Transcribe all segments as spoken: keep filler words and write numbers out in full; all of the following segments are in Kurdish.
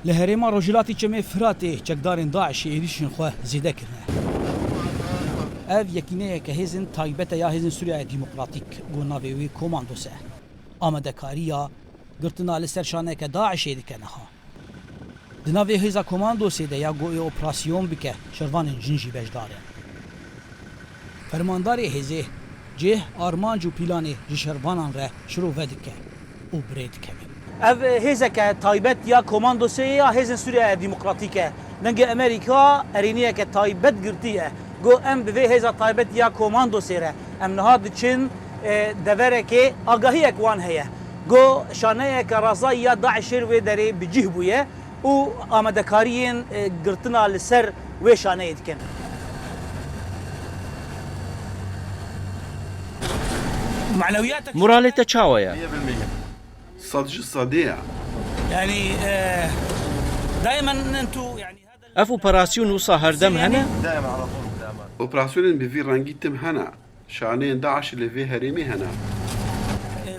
Li herêma rojhilatî Çemê Firatê çekdarên DAIŞê êrîşên xwe zêde kirine. Ev yekîneyeke hêzên taybet e ya Hêzên Sûriyeya Demokratîk, ku navê wê Komandos e, amadekariya girtina li ser şaneyeke DAIŞê dike niha. Di navê hêza Komandosê de ya ku ê operasyon bike, şervanên jin jî beşdar in. Fermandarê hêzê cih, armanc û pîlanê ji şervanan re şirove dike û bi rê dikeve. Ev hêzeke taybet ya Komandosê ya Hêzên Sûriyeya Demokratîk e. Dengê Amerîka erêniyeke taybet girtiye. Got, em bi vê hêza taybet ya Komandosê re em niha diçin, e, deverekê agahiyek wan heye. Got, şaneyeke razayî ya DAIŞê li wê derê bi cih bûye û amadekariyên, e, girtina li ser wê şaneyê dikin. Moralê te çawa ye? Sed ji sedê ye. Yani, e, daimen entu, yani, Ev operasyon wisa herdem hene? Operasyonên bi vî rengî tim hene. Şaneyên DAIŞê li vê herêmê hene.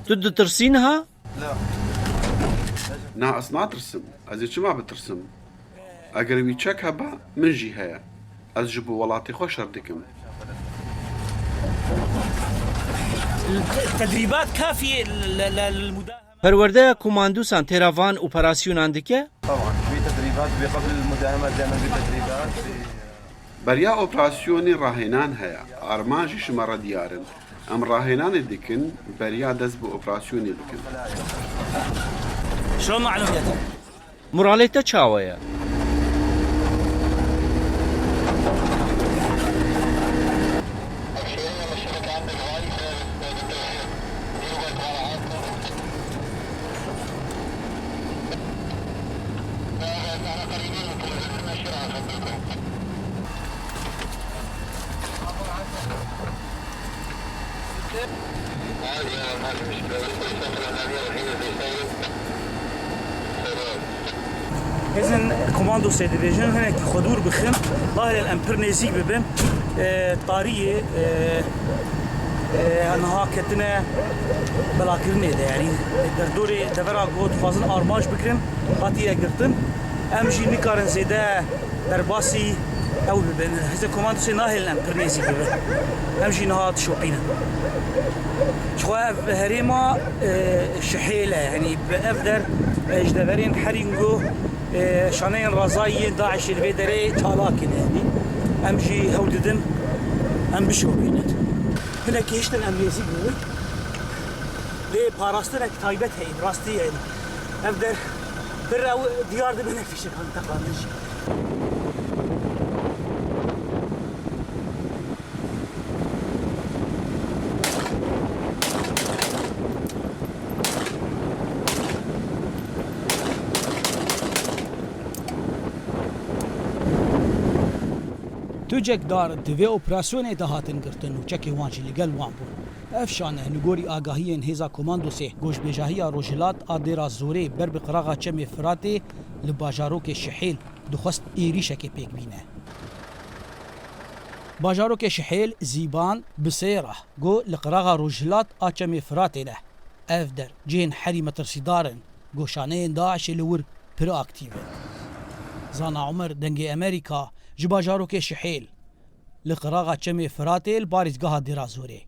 Tu ditirsî niha? Na, ez natirsim. Ez ê çima bitirsim? Eger wî çek heba, min jî heye. Ez ji bo welatê xwe şer dikim. Tedrîbat kafî lil mudaheme. Perwerdeya komandosan têra van operasyonan dike? طبعا في تدريبات بقبل المداهمات دائما في تدريبات. Beriya operasyonê rahênan heye. Armanc jî ji me re diyar in. Em rahênanê dikin, beriya dest bi operasyonê bikin. Şo malûmiyet. Moralê te çawa ye? Hêzên komandosê dibêjin, hinekî xwe dûr bixin, nahêlin em pir nêzîk bibin. E, tariyê, e, e, niha ketine belakirinê de, yanî derdorê devera ku dixwazin armanc bigirin, hatiye girtin. Em jî nikarin zêde derbasî ew bibin. Hêzên komandosê nahêlin em pir nêzîk bibin. Em jî niha dişopînin. Jixwe ev herêma, e, Şihêl e. Yanî bi ev der, e, ji deverên herî ku, e, şaneyên razayî yên DAIŞê li vê derê çalak in. Yanî em jî hewl didin em bişopînin. Hinekî hiştin em nêzîk bibin. Lê parastinek taybet heye, rastî ye. Ev der pir ew diyar dibe ne fîşekan teqandin jî. Tu cekdar di vê operasyonê de hatin girtin û çekê wan jî li gel wan bû. Ev şane, li gorî agahiyên hêza komandosê, goşbêjahiya rojhilat a Dêra Zorê ber bi qiraxa Çemê Firatê li bajarokê Şihêl dixwest êrîşekê pêk bîne. Bajarokê Şihêl, Zîban, Bisêra, ku li qiraxa rojhilat a Çemê Firatê ne. Ev der cihên herî metirsîdar in, ku şaneyên DAIŞê li wir pir aktîf in. Zana Omer, Dengê Amerîka, ji bajarokê Şihêl, li qiraxa Çemê Firatê li parêzgeha Dêra Zorê.